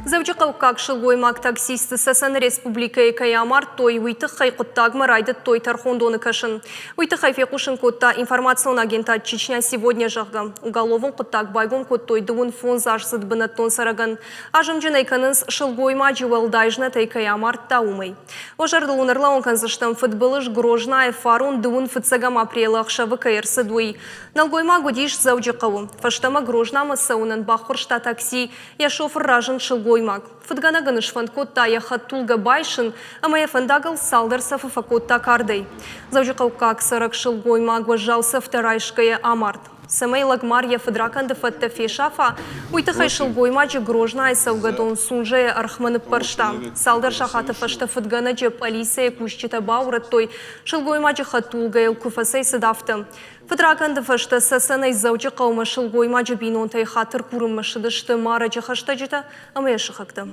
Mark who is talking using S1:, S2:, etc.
S1: Дзӕуджыхъӕуккаг сылгоймаг таксисты Цӕцӕны республикӕйы кӕй амардтой, уый тыххӕй хъуыддагмӕ райдыдтой тӕрхондоны кӕсын. Уый тыххӕй фехъусын кодта информацион агентад «Чечня сегодня», зӕгъгӕ. Уголовон хъуыддаг байгом кодтой дыууын фондзаздзыд бынӕттон цӕрӕгӕн. Азымджын ӕй кӕнынц, сылгоймаджы уӕлдай знӕтӕй кӕй амардта, уымӕй. Уӕ зӕрдыл уын ӕрлӕууын кӕндзыстӕм, фыдбылыз Грознайы фарон дыууын фыццӕгӕм апрелы ӕхсӕвы кӕй ӕрцыд, уый. Нӕлгоймаг уыдис Дзӕуджыхъӕуы. Фӕстӕмӕ Грознамӕ цӕуынӕн баххуырста такси. Йӕ шофыр разынд сылгоймаг. Фыдгӕнӕг ын сфӕнд кодта йӕ хӕдтулгӕ байсын ӕмӕ йӕ фӕндагыл цалдӕр цӕфы фӕкодта кардӕй. Дзӕуджыхъӕуккаг цӕрӕг сылгоймаг уӕззау цӕфтӕ райсгӕйӕ амард. Цӕмӕй лӕгмар йӕ фыдракӕнды фӕдтӕ фесафа, уый тыххӕй сылгоймаджы Грознайы цӕугӕдон Сунжӕйы ӕрхмӕ ныппӕрста. Цалдӕр сахаты фӕстӕ фыдгӕнӕджы пъӕлицӕйы кусджытӕ баурӕдтой, сылгоймаджы хӕдтулгӕйыл куы фӕцӕйцыд, афтӕ. Фыдракӕнды фӕстӕ Цӕцӕнӕй Дзӕуджыхъӕумӕ сылгоймаджы бинонтӕй хатыр курынмӕ ссыдысты марӕджы хӕстӕджытӕ ӕмӕ йӕ сыхӕгтӕ.